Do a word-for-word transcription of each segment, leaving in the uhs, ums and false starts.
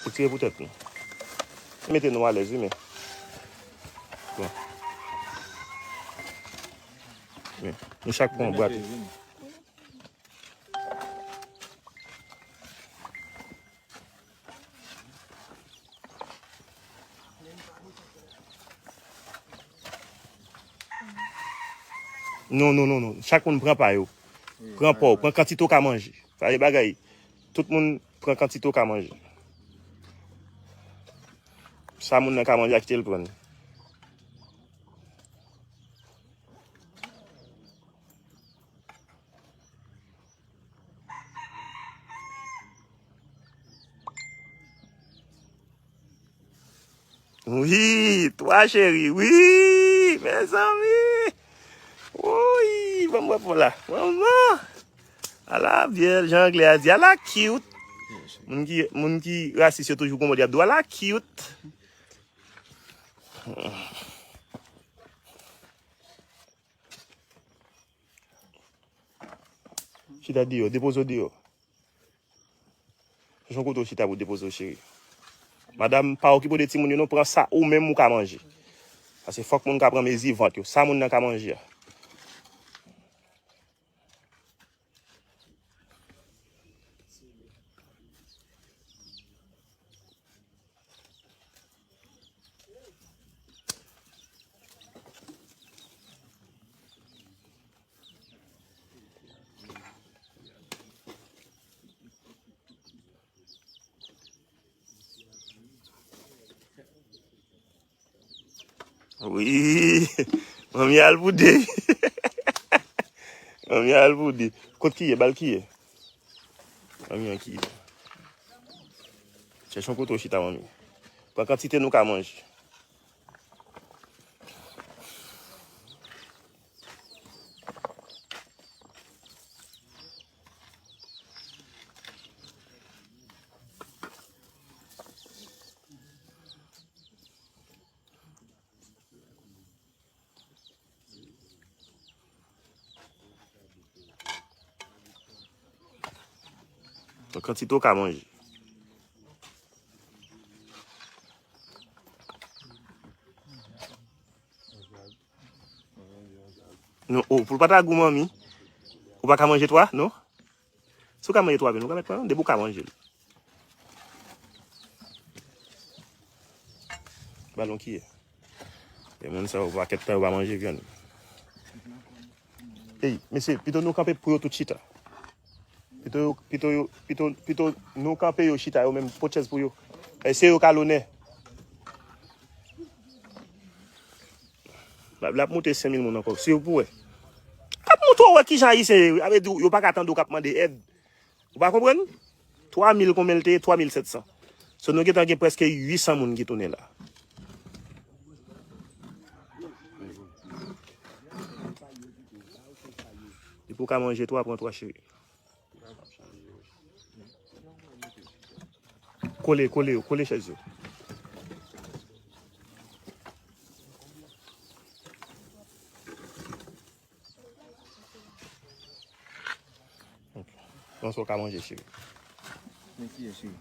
Pou tire pou tèt nou. Mete nou alèz, wi, men. Bon. Men, nou chak pran yon bwat. Non, non, non, non. Chak moun pran pa yo. Pran pa w, pran kantite w ka manje. Sa e bagay. Tout moun pran kantite w ka manje. Sa moun nan ka manje a, kite l pran. Wi, twa cheri, wi, mezanmi. Wi, ban m wè pou la. Manman. Ala byèl, jan anglè a di, ala cute. Moun ki, moun ki rasis yo toujou gon mo y ap di w, ala cute. Chita deyò, depoze w deyò. Chèche yon kote w chita pou depoze w, cheri. Madanm, pa okipe w de timoun yo non, pran sa ou menm ou ka manje. Paske fòk moun ka pran mezi vant yo. Sa moun nan ka manje a. Wi, manmi al pou de. Manmi al pou de. Kot ki ye? Ba l ki ye? Manmi an ki ye? Chèche yon kote w chita, manmi. Pran kantite nou ka manje. Kantite w ka manje. Non, oh, pou l pa ta gou, manmi. Ou pa ka manje twa, non? Si w ka manje twa vyann, ou ka mèt pran, depi w ka manje l. Ba l yon kiyè. E moun sa yo, pakèt tan yo pa manje vyann. Ey, mesye, pito nou kanpe pou yo tout chita. Pito yo, pito yo, pito, pito nou kanpe yo chita, yo menm, pote chèz pou yo. E se yo ka lonè. L ap, l ap moute senk mil moun ankò. Si w pou wè. L ap moute w wè kijan Ayisyen ye. A vle di, yo pa ka tande w k ap mande èd. Ou pa konprann? Twa mil konbyen l te ye? Twa mil sèt san. So, nou gentan gen prèske uit san moun ki tounen la. Depi w ka manje twa, pran twa, cheri. Kole, kole yo, kole chèz yo. Ok. Pran sa w ka manje, cheri. Men kiyès, cheri?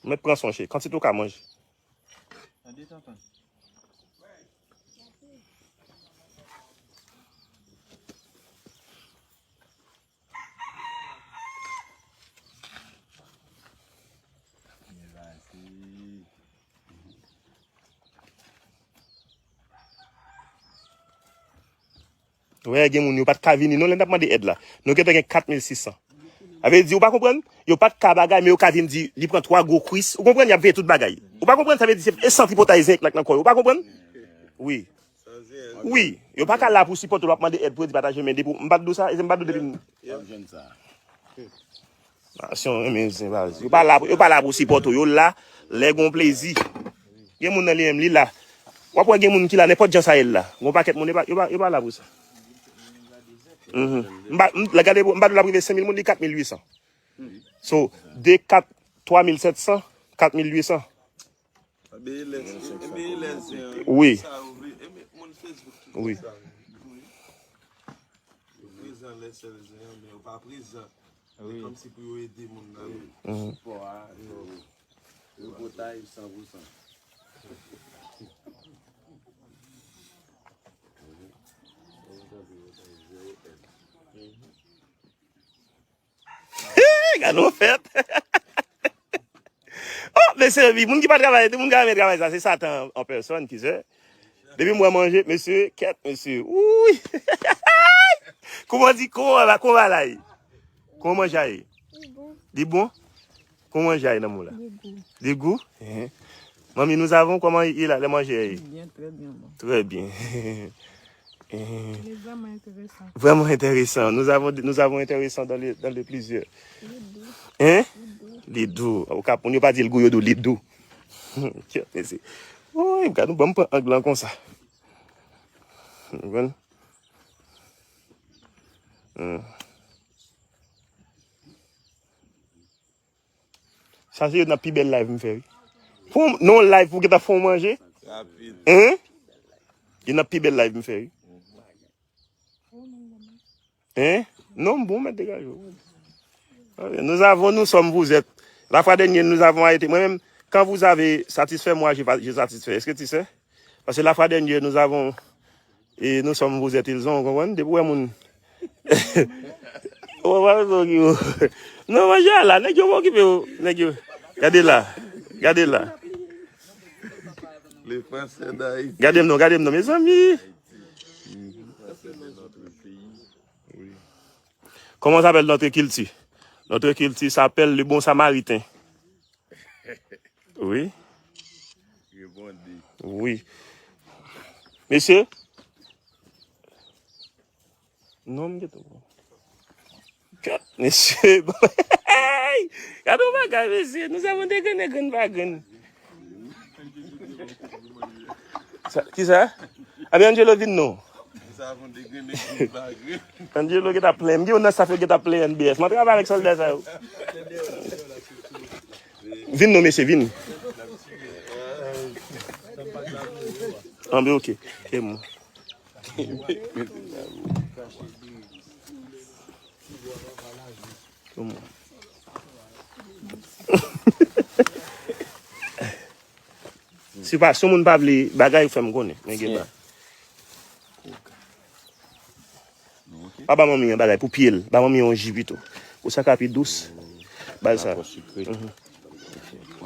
Mèt pran sa w, cheri. Kantite w ka manje. Wè, gen moun yo pa t ka vini non lè n t ap mande èd la. Nou gentan gen kat mil sis san. Sa vle di, ou pa konprann? Yo pa t ka bagay, men yo ka vin di, li pran twa gwo kwis. Ou konprann? Y ap veye tout bagay. Ou pa konprann? Sa vle di, se, e san tripotay zen k nan kò yo. Ou pa konprann? Wi. Wi. Yo pa ka la pou sipòte w, w ap mande èd pou yo di pataje, men depi, m pa t di w sa, e m pa t di w depi m. Nasyon renmen zen, baz. Yo pa la, yo pa la pou sipòte w. Yo la, lè gon plezi. Gen moun nan li menm, li la. W ap wè gen moun ki la, nenpòt jan sa ye l la. Gon pakèt moun, yo pa, yo pa, yo pa la pou sa. Mhm. M pa, m, la gade, m pa di w l ap rive senk mil moun, li kat mil uit san. So, de kat, twa mil sèt san, kat mil uit san. Wi. Wi. Yo prezan lè sèl zen an, men yo pa prezan. Se kòmsi pou yo ede moun nan. Mhm. Sipò a, yo, yo potay san pou san. Gade yon fèt. Oh, mesye, wi, moun ki pa travay, tout moun ki pa renmen travay sa, se Satan an pèsòn ki se. Depi m wè manje, mesye, kèt, mesye. Wi. Kouman di, kouman, kouman bagay la ye? Kouman manje a ye? Li bon? Li bon? Kouman manje a ye nan mou la? Li gou. Li gou? Ehe. Manmi, nous avons, comment il a le manger? Bien, très bien, bon. Très bien. Eh, Il est vraiment intéressant. Vraiment intéressant. Nous avons, nous avons intéressant dans le, dans le plusieurs. Li dou. Hein? Li dou. Li dou. Au Cap, on ne pas dire le goût, li dou. Mesye. Woy, gade nou ban m pran ang lan konsa. Ou konprann? Hmm. Sa se youn nan pi bèl live m fè, wi. Pou m, non, live pou gentan fè w manje? Rapid. Hein? Youn nan pi bèl live m fè, wi. Hein? Non, m bon, mèt degaje w. Ok, nous avons, nous sommes, vous êtes. La fois dernière, nous avons été. Moi-même, quand vous avez satisfait, moi, j'ai pas- j'ai satisfait. Est-ce que tu sais? Parce que la fois dernière, nous avons E nou sòm, vous êtes, ils ont, ou konprann? Depi w wè moun. Ou pa bezwen okipe w. Non, manje a la, nèg yo pa okipe w, nèg yo. Gade la, gade la. Les Français d'Haïti. Gade m non, gade m non, mezanmi. Comment s'appelle notre culture? Notre culture s'appelle le bon samaritain. Wi. Reponde. Wi. Mesye? Non, m gentan pran. Mesye, gade yon bagay, mesye. Nous avons des graines, des graines, pas graines. Sa, ki sa? Abe Angelo vin non. Angelo gentan plen. M gen yon nan staff yo gentan plen N B S. M ap travay avèk sòlda sa yo. Vin non, mesye, vin. Anbe, ok. E mwen. Si pa, si yon moun pa vle bagay, fè m konnen. Men gen ba. Pa ba manmi an bagay pou pye l. Ba manmi an yon ji pito. Pou sa ka pi dous. Ba l sa. Mhm.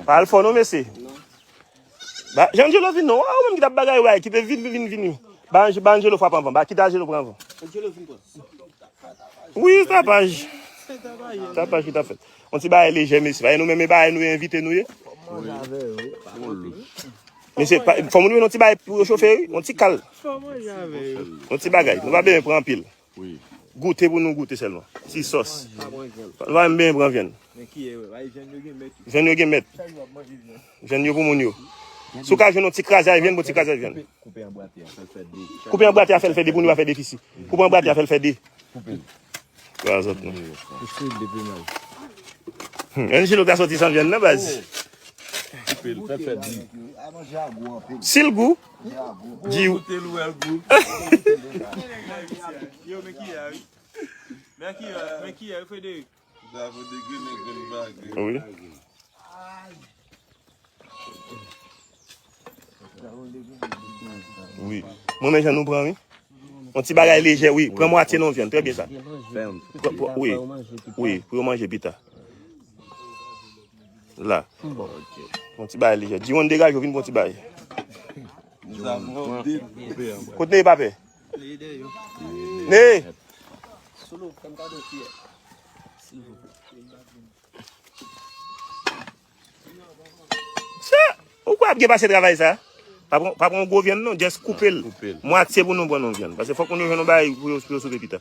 Pa al fò non, mesye. Ba, Jan Angelo vin non. Wa, ou menm ki t ap bagay, wa, kite vin, vin, vin, vin. Ba, Ange- ba Angelo frape anvan. Ba, kite Angelo pran anvan. Wi, tapaj. Tapaj ki t ap fèt. Yon ti bagay lejè, mesye. Bagay nou menm, e bagay nou ye, envite nou ye. Mesye, pa- fò moun jwenn yon ti bagay pou yo chofe, wi. Yon ti kal. Yon ti bagay. Nou pa bezwen pran anpil. Goute pou nou goute sèlman. Ti sòs. Nou pa menm bezwen pran vyann. Vyann yo gen mèt. Vyann yo pou moun yo. Si w ka jwenn yon ti krazay vyann, bon ti krazay vyann. Koupe an bwate a, fè l fè de. Koupe an bwate a, fè l fè de pou nou pa fè defisi. Koupe an bwate a, fè l fè de. Koupe l. Kwa zòt non. Koupe l depi mal. Hmm, Angelo ta soti san vyann nan, baz. Koupe l, fè l fè de. Si l gou, di w. Goute l, wè l gou. Yo, men ki a, wi. Men ki a, men ki a, Frederic. Wi. Wi. Mwen men jan nou pran, wi. Yon ti bagay lejè, wi. Pran mwatye nan vyann. Trè byen sa. Pran- pran- wi. Wi, pou yo manje pita. La. Yon ti bagay lejè. Diwonn, degaje w, vin pran yon ti bagay. Kote neye papè? Neye! Sa, ou kwè ap gen pase travay sa? Pa pran, pa pran gwo vyann non, just koupe l. Koupe l. Mwatye pou nou pran nan vyann. Paske fòk nou jwenn yon bagay pou yo, pou yo soupe pita.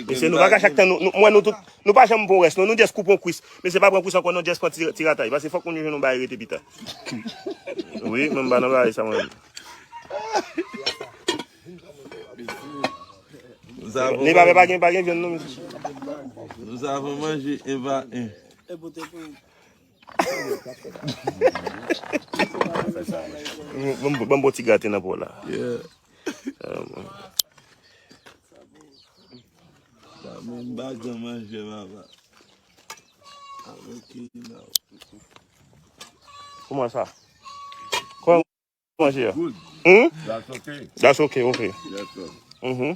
Mesye, nou pa ka chak tan, nou, nou, mwen, nou tout, nou pa janm pran rès, non, nou just koupe yon kwis. Mesye, pa pran kwis ankò, non, just pran ti, ti ratay. Paske fòk moun yo jwenn yon bagay rete pita. Wi, mwen m pa nan bagay sa, mwen. Ne pa, pa gen, pa gen vyann, non, mesye. Nous avons mangé un par un. Ban m, ban m bon ti graten nan po la. Kòman sa? Kòman manje a? Good. Hmm? That's okay. That's okay, okay. Yes, sir. Mm-hmm.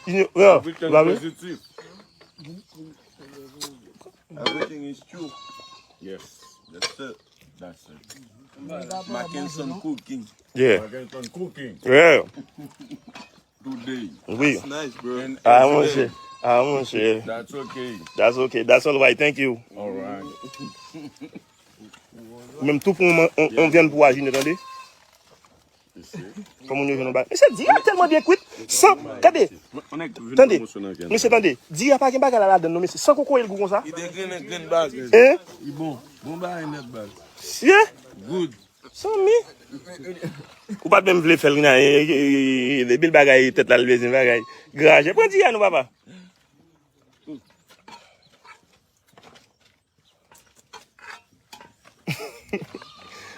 Everything positive. Everything is true. Yes. That's it. That's it. Mackenson cooking. Yeah. Mackenson cooking. Yeah. Today. Oui. That's nice, bro. Ah, monchè. Ah, monchè. That's okay. That's okay. That's all right. Thank you. All right. Ou menm tou pran yon, yon, yon vyann pou ajine, tande? Kòman yo jwenn yon bagay? Mesye, di a tèlman byen kwit. San, tande. Tande. Mesye, tande. Di a pa gen bagay la ladann, non, mesye. San kokoye l gou konsa. Li te grenn, grenn bagay. Hein? Li bon. Bon bagay nèt, baz. Yeah. Good. Sanmi. Ou pa t menm vle fè l nan, eh, eh, eh, eh, depi l bagay tèt la, l bezwen bagay. Graje, pran di a nou, papa.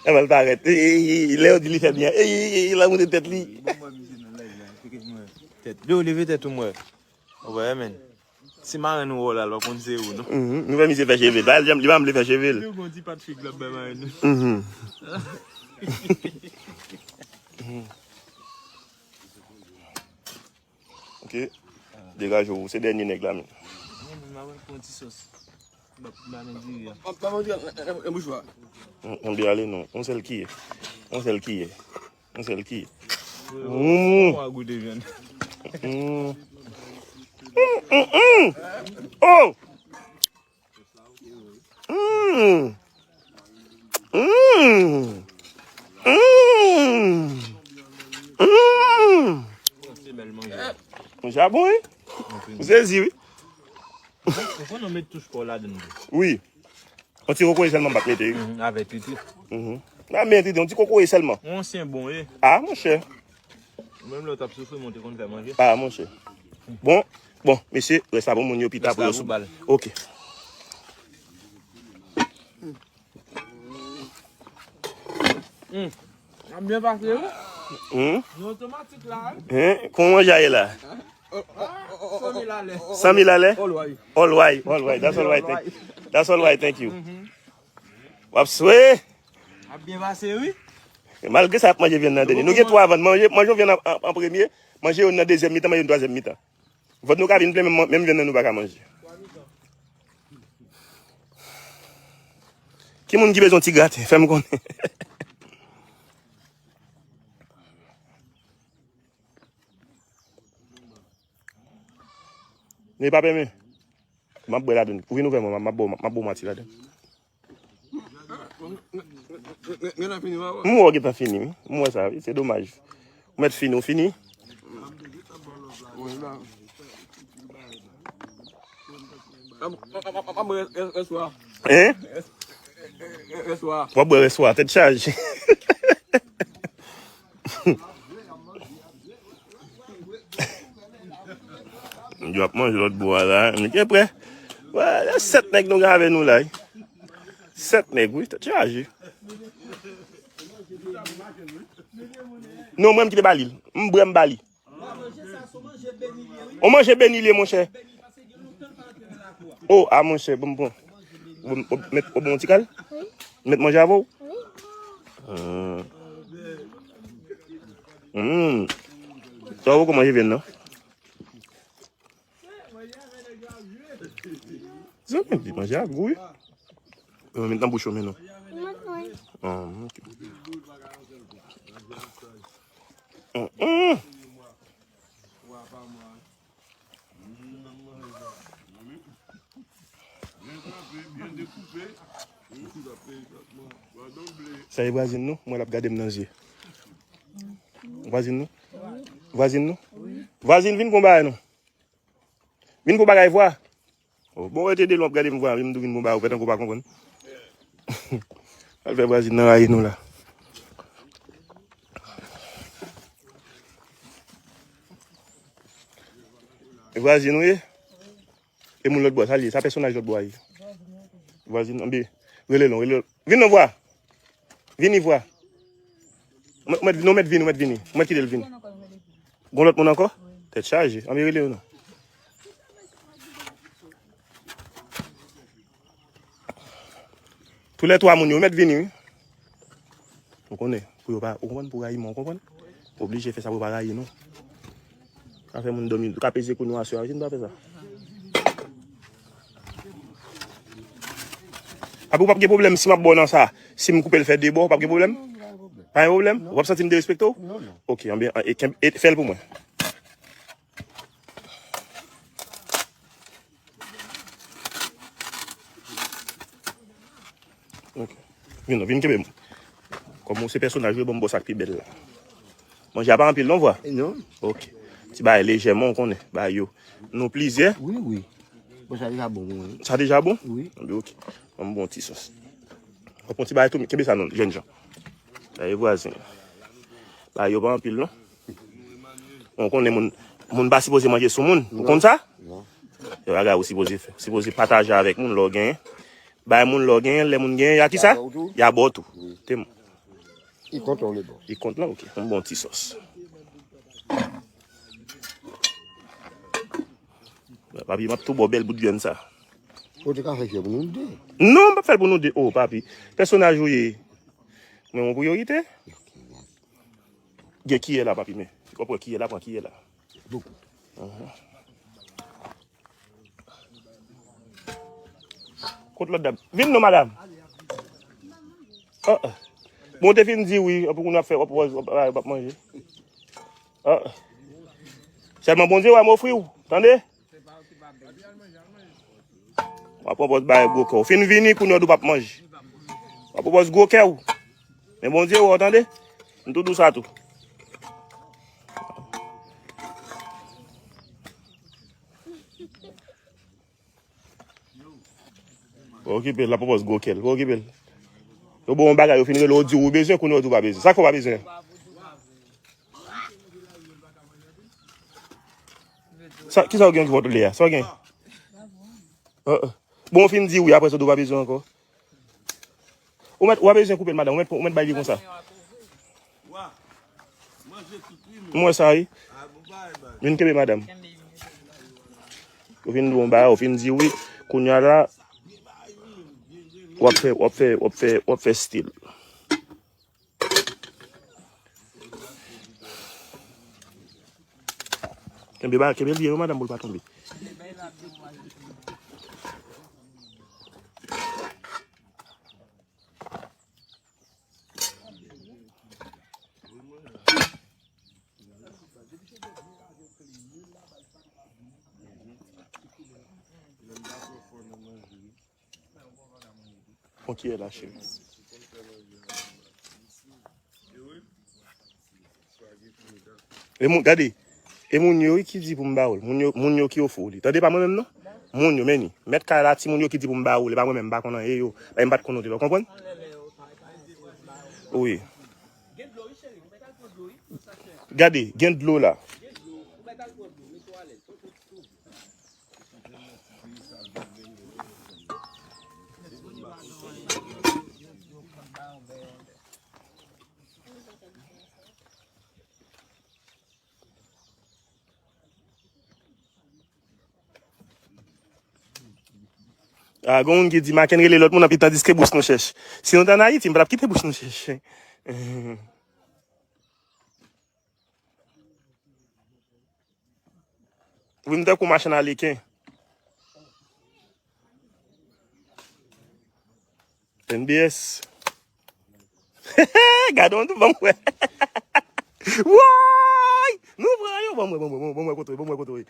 Eman l parèt. E, e, e, lè yo di li fè byen. E, e, e, e, l ap montre tèt li. Tèt. Yo, leve tèt ou, m wè. Ou wè, men. Si marenn ou wè w la, l pa konn se ou, non. Mhm. Nou fè misye fè cheve. Li pa, li pa vle fè cheve l. Li gon ti pat fig l ap bay marenn ou. Mhm. Ok. Degaje w, ou se dènye nèg la menm. Mwen menm, mwen pran ti sòs. Ba, ba nan diri a. Ba, ba nan diri a, e, e, e, bouchwa. On, on byen ale non. On sèl ki ye. On sèl ki ye. On sèl ki ye. Mm. Wa goute vyann. Mm. Mm, mm, mm. Oh! Mm. Mm. Mm. Mm. Manje a bon, wi. Anpil. M sezi, wi. Ou konn nou met touch pa w ladann tou. Wi. Yon ti kokoye sèlman m pa t mete, wi. Mhm, avè tritri. Mhm. Nan men tritri, yon ti kokoye sèlman. Yon ansyen bon, wi. Ah, monchè. Ou menm lè w t ap soufri, men w te konn fè manje. Ah, monchè. Bon, bon, mesye, rès la pou moun yo pita pou yo sou. Rès la pou bal. Ok. Hmm. N ap byen pase, wi. Hmm? Nou otomatik la, wi. Hein? Kòman manje a ye la? Ah, san mil alè. San mil alè? All right. All right, all right. That's all right. Thank, that's all right. Thank you. Mhm. W ap swe. N ap byen pase, wi. Malgre sa, ap manje vyann nan dènye. Nou gen twa vyann. Manje, manje yon vyann an, an, an premye, manje youn nan dezyèm mitan, manje youn twazyèm mitan. Vant nou ka vin plen, menm, menm vyann nan nou pa ka manje. Ki moun ki bezwen ti graten? Fè m konnen. Ne pa pèmen. M ap bwè ladann. Ou vin ouvè mwen, m ap, m ap ba w, m ap ba w mati ladann. M wè w gentan fini, wi. M wè sa, wi. Se domaj. Ou mèt fini, ou fini. Hein? W ap bwè rès swa, tèt chaje. Yo ap manje lòt bò a la. Nou gen prè. Wè, sèt nèg nou gen avè nou la, wi. Sèt nèg, wi. Tèt chaje. Non, mwen m ki te ba li l. M bwè, m ba li. On manje beni l ye, monchè. Oh, ah, monchè, bon, bon. Bon, bon, met, bon, ti kal? Met manje avè w? Hmm. Hmm. Sa ou kòman je vin nan? Zanmi, di manje a gou, wi. Yo, met nan bouch ou, men non. Ah, ok. Hum, hum. Sa e vwazin nou, mwen l ap gade m nan zye. Vwazin nou? Vwazin nou? Vwazin, vin pran bagay nou. Vin pran bagay vwa. Oh, bon, rete de lwen ap gade m vwa, vin tou vin pran bagay, ou fè tankou w pa konprann. Al fè vwazin nan rayi nou la. E vwazin ou ye? E moun lòt bò, sa l ye? Sa pèsonaj lòt bò a ye? Vwazin, anbe, rele non, rele. Vin non, vwa. Vini, vwa. Ou mèt, ou mèt vini, ou mèt vini. Ou mèt kite l vini. Gon lòt moun ankò? Tèt chaje. Anbe rele yo non. Toulètwa moun yo, ou mèt vini, wi. Ou konnen, pou yo pa, ou konprann, pou rayi mwen, ou konprann? Oblije fè sa pou yo pa rayi nou. Sa fè moun dòmi, ka peze kou nou aswè a, wi, si nou pa fè sa. Api ou p ap gen pwoblèm si m ap ba w nan sa, si m koupe l fè de bò, ou p ap gen pwoblèm? Pa gen pwoblèm? Ou p ap santi m derespekte w? Non, non. Ok, anben, e, e, e, fè l pou mwen. Ok. Vin non, vin kenbe m. Kòm ou se pèsonaj, ou ban m bò sa k pi bèl la. Manje a pa anpil non, vwa? Non. Ok. Ti bagay lejè, men ou konnen, bagay yo. Nou plizyè. Wi, wi. Bon, sa deja bon pou mwen, wi. Sa deja bon? Wi. Anben, ok. Ban m bon ti sòs. Ou pran ti bagay tou, kenbe sa non, jènjan. Bagay vwazen. Bagay yo pa anpil non. Ou konnen moun, moun pa sipoze manje sou moun. Ou konn sa? Non. Se bagay ou sipoze fè. Ou sipoze pataje avèk moun lè w genyen. Bay moun lè w genyen, lè moun genyen, y a kisa? Y a ba w tou. Y a ba w tou. Wi. Te m- I kont lan, li bon. I kont lan, ok. Yon bon ti sòs. Papi, m ap tou ba w bèl bout vyann sa. Ou te ka fè l pou nou de. Non, m p ap fè l pou nou de. Oh, papi. Pèsonaj ou ye. Men yon priyorite. Gen kiyè la, papi, men. W ap wè kiyè la, pran kiyè la. Bokou. Kot lòt dam? Vin non, madanm. Ah, ah. Bon, w te fin di wi, pou kounye a w ap fè, w ap, w ap, w ap, w ap manje. Ah, ah. Sèlman Bondye wè m ofri w, tande? W ap pran pòz bay gwo kè w. Fin vini, kounye a w di w p ap manje. W ap pran pòz gwo kè w. Men Bondye wè w, tande? M tou di w sa tou. Pa okipe l, l ap pran pòz gwo kè l. Pa okipe l. Yo ba w yon bagay, yo fin rele w, di w ou bezwen, kounye a w di w pa bezwen. Sa k fè w pa bezwen? Sa, kisa w gen ki w lè a? Sa w gen? Ah, ah. Bon, w fin di wi, apre sa, w pa bezwen ankò. Ou mèt, w pa bezwen koupe l, madanm. Ou mèt, ou mèt bay li konsa. M wè sa, wi. Vin kenbe, madanm. Ou fin di yon bagay, ou fin di wi. Kounye a la, w ap fè, w ap fè, w ap fè, w ap fè stil. Kenbe ba, kenbe l byen wi, madanm, pou l pa tonbe. Pran kiyè la, cheri. E moun, gade, e moun yo wi ki di pou m ba ou l. Moun yo, moun yo ki ofri w li. Tande, pa mwen menm non. Moun yo, men ni. Mèt kay la, timoun yo ki di pou m ba ou l. E pa mwen menm, m pa konn anyen yo. E m pa t konn ou te la, w konprann? Wi. Gade, gen dlo la. Ah, gen moun ki di, Maken rele lòt moun anpi tandiske bouch nou chèch. Si nou t ann Ayiti, m pa t ap kite bouch nou chèch. Wi, m tankou machann aleken. N B S. Gade yon tou, ban m wè. Woy! Nou pran yo, ban m wè, ban m wè, ban m wè kote w ye, ban m wè kote w ye.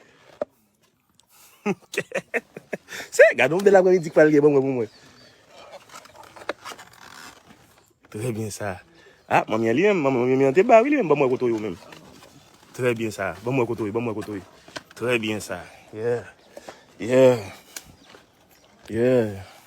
Se, gade yon bèl aprèmidi k pral gen, ban m wè, ban m wè. Trè byen sa. Ah, manmi an li menm, manmi, manmi an te ba wi li menm, ban m wè kote w ye menm. Trè byen sa. Ban m wè kote w ye, ban m wè kote w ye. Trè byen sa. Yeah. Yeah. Yeah.